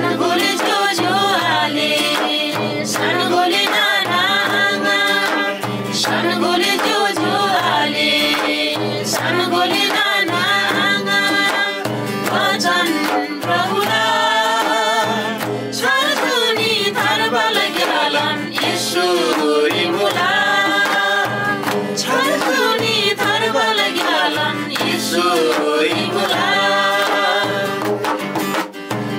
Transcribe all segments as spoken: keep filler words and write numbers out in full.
सानगोले ज्‍योज्‍यो आले, सानगोले नाना आङा, सानगोले ज्‍योज्‍यो आले, सानगोले नाना आङा, भजन प्रभुला। छार जुनी थार्बाला ग्‍यालाम येशूरी मुला। छार जुनी थार्बाला ग्‍यालाम येशूरी मुला।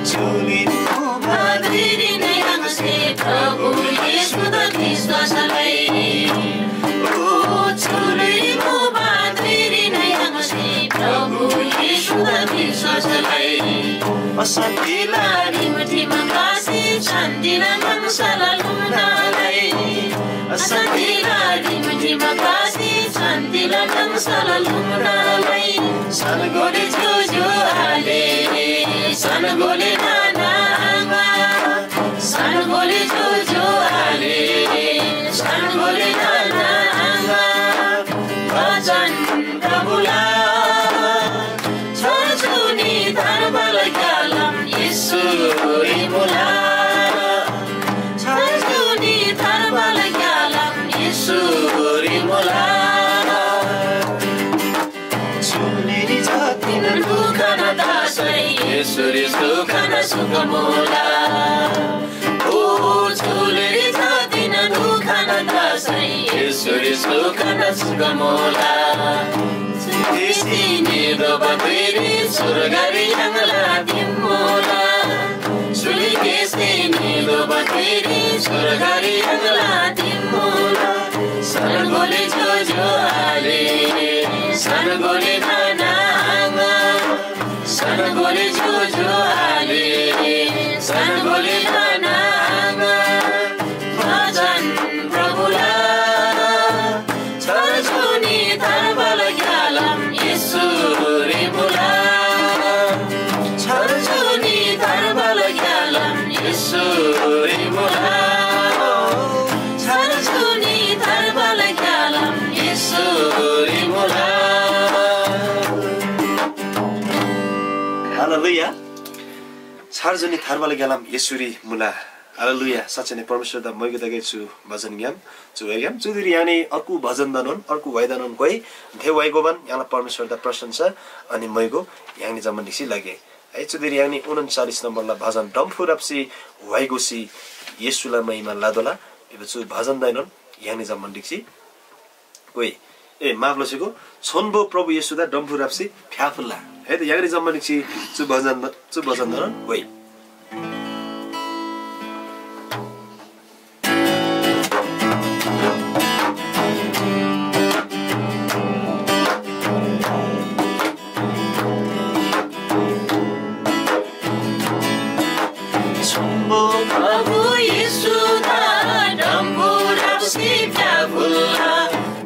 चुलिरी मुबा धुइरीन य्‍हाङसे प्रभु येशूदा विश्‍वास लइ। ओ चुलिरी मुबा धुइरीन य्‍हाङसे प्रभु येशूदा विश्‍वास लइ। अशान्‍तिला रिमठिमा ख्‍लासी शान्‍तिला नाङसल लुङ्ना लइ। अशान्‍तिला रिमठिमा ख्‍लासी शान्‍तिला नाङसल लुङ्ना लइ। सानगोले ज्‍योज्‍यो आले, सानगोले नाना आङा, सानगोले ज्‍योज्‍यो आले, सानगोले नाना आङा, भजन प्रभुला। छार जुनी थार्बाला ग्‍यालाम येशूरी मुला। छार जुनी थार्बाला ग्‍यालाम येशूरी मुला। चुलिरी जातिन दुखना तसै येशूरी सुखना सुख मुला। ओ चुलिरी जातिन दुखना तसै येशूरी सुखना सुख मुला। ख्रीष्‍टनी निदोबा धुइरी स्‍वर्गरी य्‍हाङला दिम मुला। चुली ख्रीष्‍टनी निदोबा धुइरी स्‍वर्गरी य्‍हाङला दिम मुला। सानगोले ज्‍योज्‍यो आले, सानगोले नाना आङा, सानगोले ज्‍योज्‍यो आले, सानगोले नाना आङा, भजन प्रभुला। छार जुनी थार्बाला ग्‍यालाम येशूरी मुला। छार जुनी थार्बाला ग्‍यालाम येशूरी मुला। छार जुनी थार्बाला ग्‍यालाम येशूरी मुला। हालेलुया। छार जुनी थार्बाला ग्‍यालाम येशूरी मुला। हालेलुया। साँच्‍चै नै परमेश्‍वरदा मोइगो तगै चु भजनग्‍याम, चु व्‍हाइग्‍याम। चुदिरी य्‍हाङनी अर्गु भजनदानोन, अर्गु व्‍हाइदानोन कोइ थे व्‍हाइ गोबान य्‍हाङला परमेश्‍वरदा प्रशंसा अनि मोइगो य्‍हाङनी जम्‍मान ढिक्‍सी लगे। है, चुदिरी य्‍हाङनी उनन्‍चालिस नम्‍बरला भजन डम्‍फु राप्‍सी व्‍हाइ गोसी येशूला महिमा लतोःला। भिबा चु भजनदाएनोन य्‍हाङनी जम्‍मान ढिक्‍सी कोइ, ए, माफ लसीको, छोन्‍बो प्रभु येशूदा डम्‍फु राप्‍सी फ्‍याफुल्‍ला। है त, य्‍हाङरी जम्‍मा निक्‍सी चु भजन, चु भजनधरन कोइ। छोन्‍बो प्रभु येशूदा डम्‍बु राप्‍सी फ्‍याफुल्‍ला।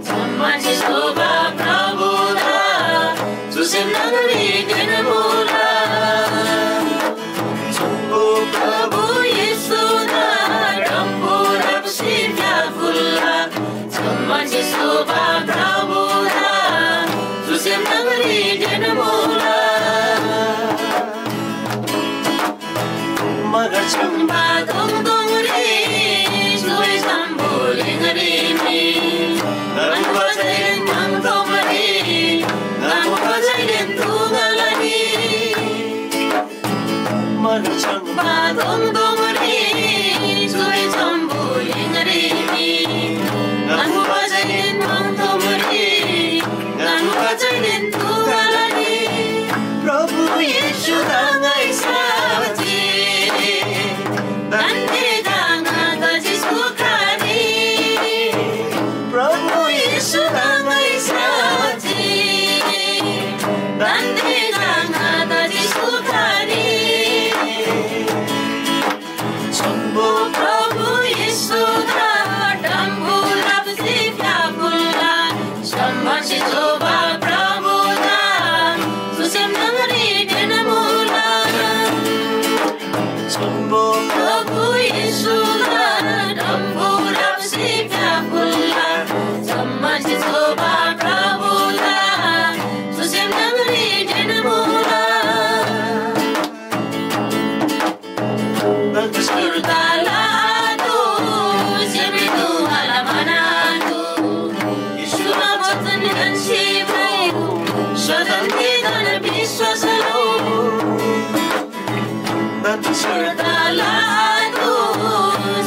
जम्‍मानसे शोभा प्रभुदा चुसे न्‍हङरी तेन्‍मुला। छोन्‍बो प्रभु येशूदा डम्‍बु राप्‍सी फ्‍याफुल्‍ला। जम्‍मानसे शोभा प्रभुदा चुसे न्‍हङरी तेन्‍मुला। मगर चम्‍बा दोङदोङरी चुइ जम्‍बुलिङ रिमी ङाङबा झैलेन म्‍हङथोमरी ङाङबा झैलेन तुगला नि। मगर चम्‍बा दोङदोङरी चुइ जम्‍बुलिङ रिमी ङाङबा झैलेन म्‍हङथोमरी ङाङबा झैलेन तुगला नि। प्रभु येशूदा ङाइ साँच्‍ची दान्‍दे ङादा जिस्‍कु खनी। प्रभु येशूदा ङाइ साँच्‍ची दान्‍दे ङादा जिस्‍कु खनी। छोन्‍बो प्रभु येशूदा डम्‍बु राप्‍सी फ्‍याफुल्‍ला। जम्‍मानसे शोभा प्रभुदा चुसे न्‍हङरी तेन्‍मुला। छोन्‍बो प्रभु येशूदा डम्‍बु राप्‍सी फ्‍याफुल्‍ला। जम्‍मानसे शोभा प्रभुदा चुसे न्‍हङरी तेन्‍मुला। लादो,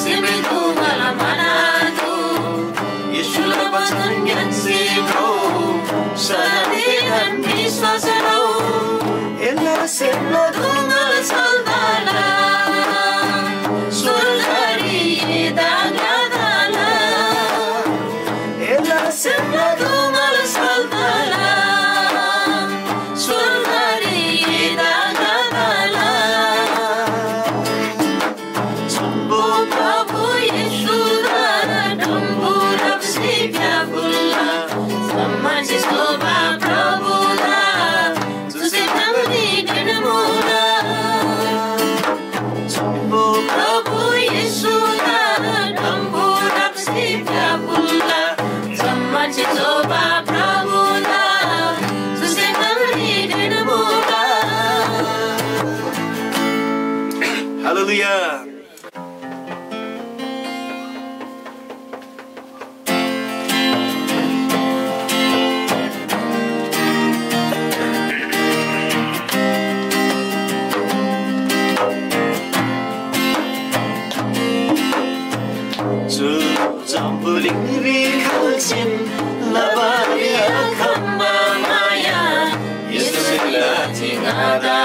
सिमी दुगल मनादो। येशूला बचन ङ्‌यान्‍सी भ्रउ, सदा धिन विश्‍वास लउ। एला सेमला दुगल सल्‍दाला, स्‍वर्गरी एदा ग्‍लादाला। एला सेमला दुगल सल्‍दाला, स्‍वर्गरी एदा ग्‍लादाला। जम्‍बु प्रभु येशूदा डम्‍बु राप्‍सी फ्‍याफुल्‍ला। जम्‍मानसे शोभा प्रभुदा, चुसे ताङ्नी ढिक्‍मुला। जम्‍बु प्रभु येशूदा डम्‍बु राप्‍सी फ्‍याफुल्‍ला। जम्‍मानसे शोभा प्रभुदा, चुसे ताङ्नी ढिक्‍मुला। हालेलुया। चु जम्‍बुलिङरी खाल्‍सेन लबारी आखम्‍बा माया, येशूसे लाजी ङादा।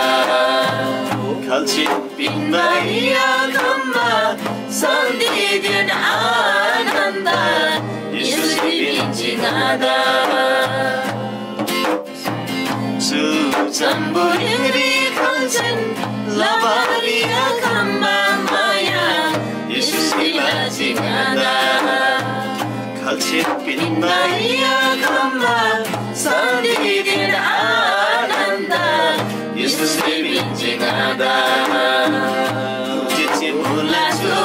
खाल्‍सेन पिन्‍बारी आखम्‍बा शान्‍तिदेन आनन्‍द, येशूसे पिन्‍जी ङादा। चु जम्‍बुलिङरी खाल्‍सेन लबारी आखम्‍बा माया, येशूसे लाजी ङादा। खाल्‍सेन पिन्‍बारी आखम्‍बा शान्‍तिदेन आनन्‍द, येशूसे पिन्‍जी ङादा। चिमुला चु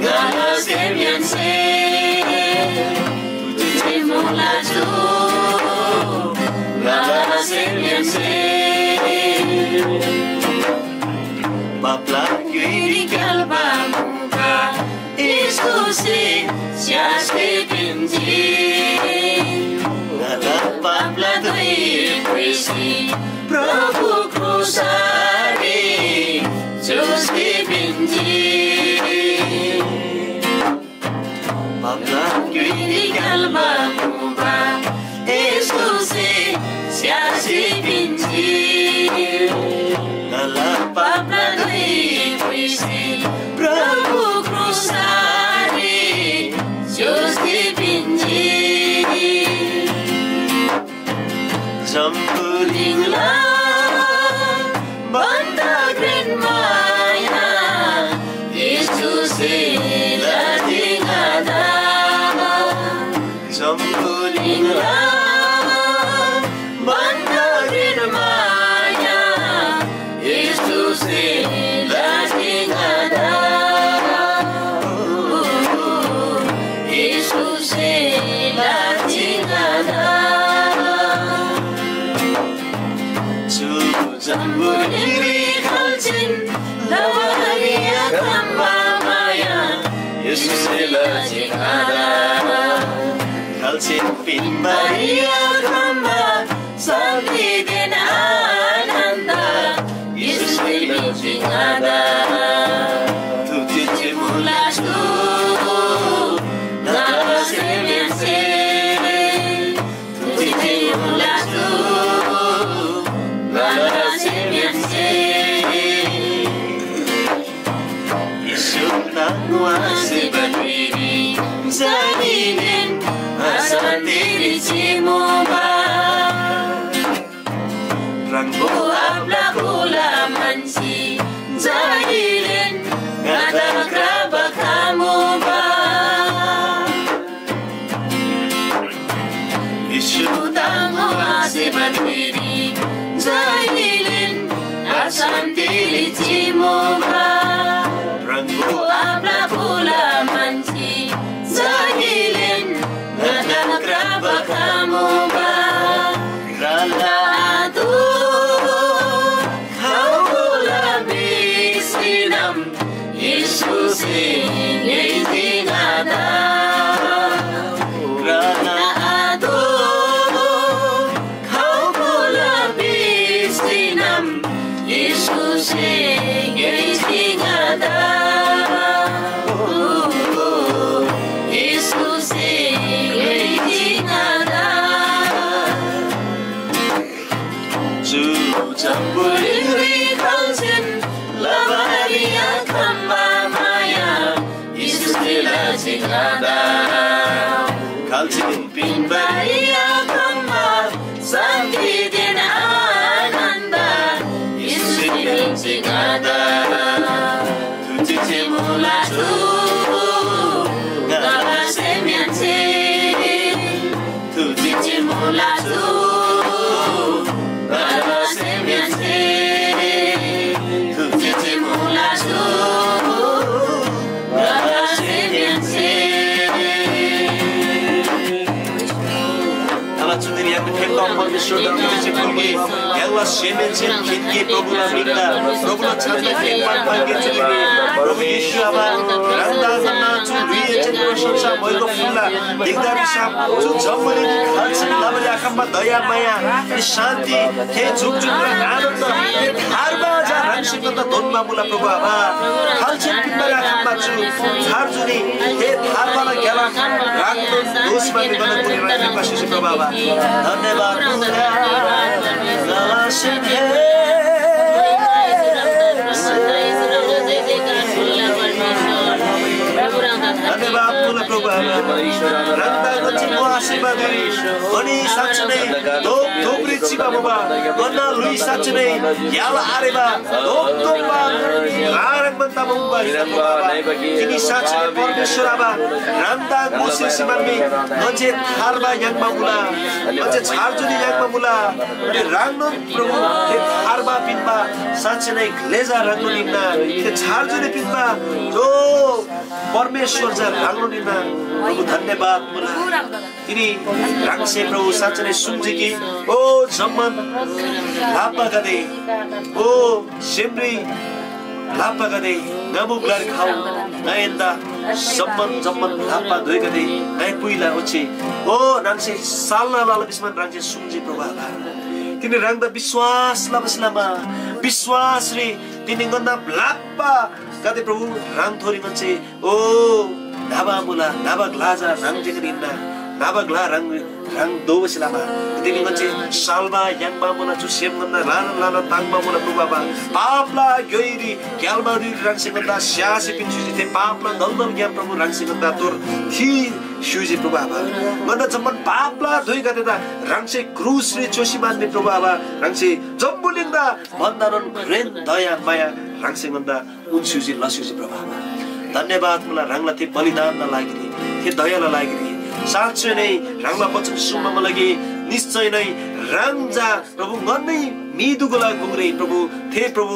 ङाला सेमहेन्‍से, चिमुला चु ङाला सेमहेन्‍से। पापला क्‍युइरी ग्‍याल्‍बा मुबा येशूसे स्‍यासे पिन्‍जी। ङाला पापला धुइ पुइसी प्रभु क्रुसरी चुसी पिन्‍जी। पापला क्‍युइरी ग्‍याल्‍बा मुबा येशूसे स्‍यासी पिन्‍जी। ङाला पापला धुइ पुइसी प्रभु क्रुसरी च्‍युसी पिन्‍जी। जम्‍बुलिङला भन्‍दा घ्रेन माया येशूसे लजी ङादा। जम्‍बुलिङला भन्‍दा घ्रेन माया येशूसे लजी ङादा। येशूसे लजी ङादा। चु जम्‍बुलिङरी खाल्‍सेन लबारी आखम्‍बा माया येशूसे लजी ङादा। खाल्‍सेन पिन्‍बारी आखम्‍बा शान्‍तिदेन आनन्‍द येशूसे लजी ङादा। थुचिचे मुला छु ङाला सेमहेन्‍से। थुचिचे मुला छु ङाला सेमहेन्‍से। येशू ताङ्‍वासे बन्‍बीरी जानीदेन अशान्‍तिरी चिमुबा। ह्राङको आब्‍ला कुला म्‍हन्‍सी जानीदेन ङादा क्राबा खमुबा। येशू ताङ्‍वासे बन्‍बीरी जानीदेन अशान्‍तिरी चिमुबा। ह्राङको आब्‍ला कुला म्‍हन्‍सी जानीदेन ङादा क्राबा खमुबा। क्राला आदो खमुला भिसीनम येशूसे ङ्‌योइजी ङादा। क्राला आदो खमुला भिसीनम येशूसे ङ्‌योइ परमेश्‍वरदा थुर्सी फुल्‍गे, य्‍हाङला सेमहेन्‍सेन खिन्‍गे प्रभुला मिङदा, प्रभुला छानदा खिन्‍बान पाङ्‌गे चुरी मी। प्रभु येशू आबा, ह्राङदा ङन्‍ना चु ल्‍हुइहेन्‍सेन प्रशंसा मोइगो फुल्‍ला। तिग्‍दा भिसम चु जम्‍बुलिङरी खाल्‍सेन लबारी आखम्‍बा दया माया, थे शान्ति, थे जुकजुकला आनन्द, थे थार्बा चा ह्राङसे ङन्‍दा दोन्‍बा मुला प्रभु आबा। खाल्‍सेन पिन्‍बारी आखम्‍बा चु छार जुनी थे थार्बाला ग्‍याला ह्राङनोन दोष माफी ङन्‍ना कुनी ह्राङ पिन्‍बा स्‍युसी प्रभु आबा। धन्‍यवाद मुला। धन्‍यवाद मुला प्रभु आबा। ह्राङदा ङन्‍से मो आशीर्वाद अनि साँच्‍चै नै धोप धोपरी चिबा मुबा। ङन्‍ना ल्‍हुइ साँच्‍चै नै य्‍हाल आरेबा धोप धोपबा ह्राङमान तबा मुबा। तिनी साँच्‍चै नै परमेश्‍वर आबा, ह्राङदा ङोसेसी म्‍हन्‍मी ङन्‍से थार्बा याङ्बा मुला। ङन्‍से छार जुनी याङ्बा मुला। अनि ह्राङनोन प्रभु थे थार्बा पिन्‍बा साँच्‍चै नै ग्‍लेजा ह्राङनोन हिन्‍ना। थे छार जुनी पिन्‍बा जो परमेश्‍वर चा ह्राङनोन हिन्‍ना। प्रभु धन्‍यवाद मुला। तिनी ह्राङसे प्रभु साँच्‍चै नै सुङ्जी कि, ओ जम्‍मान लाप्‍बागदे, ओ सेमरी लाप्‍बागदे, ङा मुबा ग्‍लारी खउ, ङाएन्‍दा जम्‍मान जम्‍मान लाप्‍बा धोइगदे ङाइ पुइला। ओच्‍छे ओ ह्राङसे साल्‍ना लला भिसमान ह्राङसे सुङ्जी प्रभु आबा। तिनी ह्राङदा विश्‍वास लबासे लमा विश्‍वासरी तिनी ङन्‍ना ब्‍लाप्‍बा गदे प्रभु ह्राङथोरी ङन्‍से ओ न्‍हबा मुला, न्‍हबा ग्‍ला चा ह्राङ जेकन हिन्‍ना, न्‍हबा ग्‍ला ह्राङ ह्राङ दोबासे लमा तिनी ङन्‍से साल्‍बा याङ्बा मुला। चु सेम ङन्‍ना ल्‍हानान ल्‍हानान ताङ्‍बा मुला प्रभु आबा। पापला ग्‍योइरी ग्‍याल्‍मा धुइरी ह्राङसे ङन्‍दा स्‍यासी पिन्‍स्‍युजी। थे पापला दलदलग्‍याम प्रभु ह्राङसे ङन्‍दा तोर थी स्‍युजी प्रभु आबा। ङन्‍दा जम्‍मान पापला धुइगदेदा ह्राङसे क्रुसरी च्‍योसी मान्‍नी प्रभु आबा। ह्राङसे जम्‍बुलिङदा भन्‍दानोन घ्रेन दया माया ह्राङसे ङन्‍दा उन्‍स्‍युजी लस्‍युजी प्रभु आबा। धन्‍यवाद मुला ह्राङला थे बलिदानना लागिरी, थे दयाला लागिरी। साँच्‍चै नै ह्राङला वचन सुन्‍बा मुला कि निश्‍चय नै ह्राङ चा प्रभु ङन्‍नै म्‍हि दुगुला गुङरी प्रभु थे प्रभु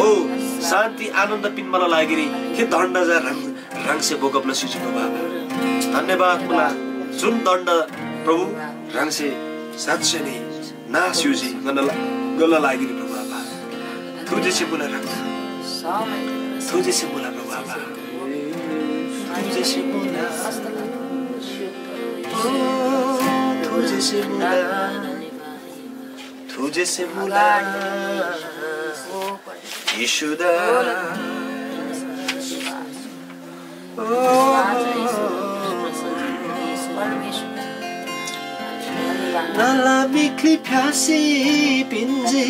ओ शान्ति आनन्द पिन्‍बाला लागिरी थे दण्‍ड चा ह्राङ ह्राङसे बोगब लस्‍युजी प्रभु आबा। धन्‍यवाद मुला जुन दण्‍ड प्रभु ह्राङसे साँच्‍चै नै नाश युजी ङन्‍ना ला- ङन्‍ना लागिरी प्रभु आबा। थुजेसे मुला ह्राङ। थुजेसे मुला प्रभु आबा। थुजेसे मुला। ओ, थुजेसे मुला। थुजेसे मुला। येशूदा। ओ, ङाला मिखली फ्‍यासी पिन्‍जी,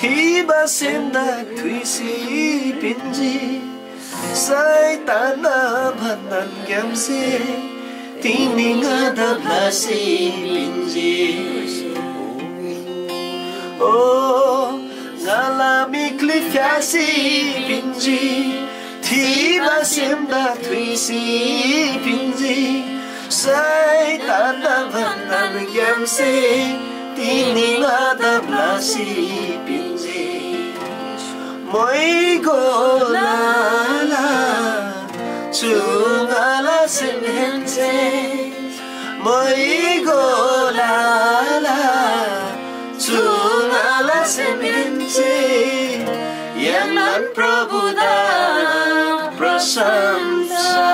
थिबा सेमदा थुइसी पिन्‍जी, शैतानना बन्‍धनग्‍यामसे तिनी ङादा ब्‍लसी पिन्‍जी। ओ, ङाला मिखली फ्‍यासी पिन्‍जी, थिबा सेमदा थुइसी पिन्‍जी, शैतानना बन्‍धनग्‍यामसे तिनी ङादा ब्‍लसी पिन्‍जी। मोइगो लाला, चु ङाला सेमहेन्‍से। मोइगो लाला, चु ङाला सेमहेन्‍से। य्‍हाङलान प्रभुदा प्रशंसा।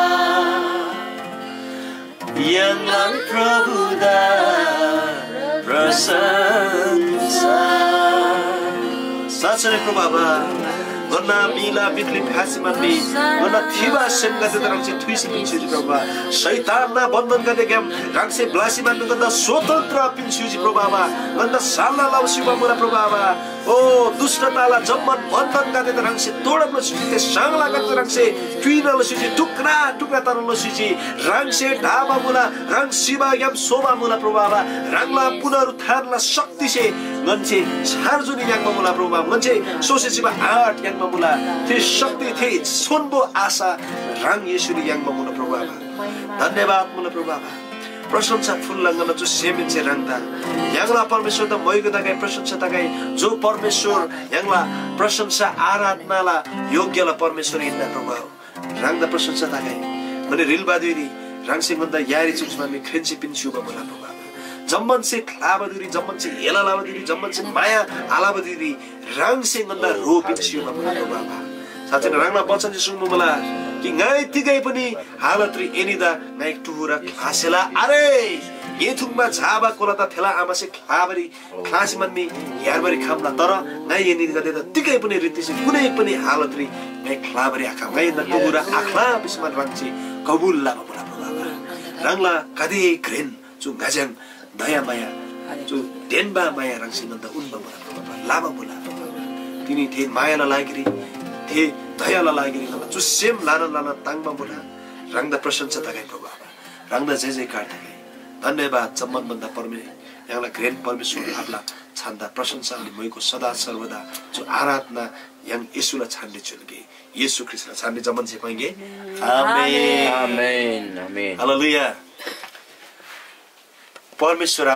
य्‍हाङलान प्रभुदा प्रशंसा। साँच्‍चै नै प्रभु आबा, ङन्‍ना म्‍हिला मिखली फ्‍यासी म्‍हन्‍बी, ङन्‍ना थिबा सेमगदेदा ह्राङसे थुइसी पिन्‍स्‍युजी प्रभु आबा। शैतानना बन्‍धनगदेग्‍याम ह्राङसे ब्‍लसी म्‍हन्‍बी ङन्‍दा स्वतन्त्र पिन्‍स्‍युजी प्रभु आबा। ङन्‍दा साल्‍ना लबा स्‍युबा मुला प्रभु आबा। ओ दुष्‍टताला जम्‍मान बन्‍धनगदेदा ह्राङसे तोडब लस्‍युजी, थे साङलागदेदा ह्राङसे क्‍युइना लस्‍युजी, टुक्रा टुक्रा तना लस्‍युजी। ह्राङसे ढाबा मुला, ह्राङ सिबाग्‍याम सोबा मुला प्रभु आबा। ह्राङला पुनरुत्थानला शक्तिसे ङन्‍से छार जुनी याङ्बा मुला प्रभु आबा। ङन्‍से सोसे चिबा आँट याङ्बा मुला। थे शक्ति, थे छोन्‍बो आशा ह्राङ येशूरी याङ्बा मुला प्रभु आबा। धन्‍यवाद मुला प्रभु आबा। प्रशंसा फुल्‍ला ङन्‍ना चु सेमहेन्‍से ह्राङदा। य्‍हाङला परमेश्‍वरदा मोइगो तगै, प्रशंसा तगै, जो परमेश्‍वर य्‍हाङला प्रशंसा आराधनाला योग्‍यला परमेश्‍वर हिन्‍ना प्रभु आबा। ह्राङदा प्रशंसा तगै। ङनी रिल्‍बा धुइरी ह्राङसे ङन्‍दा यारी चुङ्सी म्‍हन्‍बी ख्रेन्‍सी पिन्‍स्‍युबा मुला प्रभु आबा। जम्‍मानसे ख्‍लाबा धुइरी, जम्‍मानसे हेला लबा धुइरी, जम्‍मानसे माया आलबा धुइरी ह्राङसे ङन्‍दा ह्रो पिन्‍सी योना मुला प्रभु आबा। साँच्‍चै नै ह्राङला वचनसे सुङ्बा मुला कि ङाइ तिगै पनि हालतरी एनीदा ङाइ टुहुरा ख्‍लासेला आरे। गे थुङ्बा झाबा कोलादा थेला आमासे ख्‍लाबारी ख्‍लासी मान मी यार्बारी खम्‍ला, तर ङाइ एनीगदेदा तिगै पनि रीतिसे कुनै पनि हालतरी ङाइ ख्‍लाबारी आखम। ङाइ एन्‍दा टुहुरा आख्‍ला भिसी मान ह्राङसे कबुल लबा मुला प्रभु आबा। ह्राङला गाते घ्रेन चु ङाज्‍याङ दयामाया, चु तेन्‍बा माया ह्राङसे ङन्‍दा उन्‍बा मुला प्रभु आबा, लाबा मुला प्रभु आबा। तिनी थे मायाला लागिरी, थे दयाला लागिरी ङन्‍दा चु सेम ल्‍हानान ल्‍हानान ताङ्‍बा मुला। ह्राङदा प्रशंसा तगै प्रभु आबा, ह्राङदा जय जयकार तगै। धन्‍यवाद जम्‍मान भन्‍दा परमे य्‍हाङला घ्रेन परमेश्‍वर आबाला छान्‍दा प्रशंसा अनि मोइको सदा सर्वदा चु आराधना य्‍हाङ येशूला छान्‍दे चुल्‍गे, येशू ख्रीष्‍टला छान्‍दे जम्‍मान जे पाइगे। आमेन। आमेन, आमेन। हालेलुया। परमेश्‍वर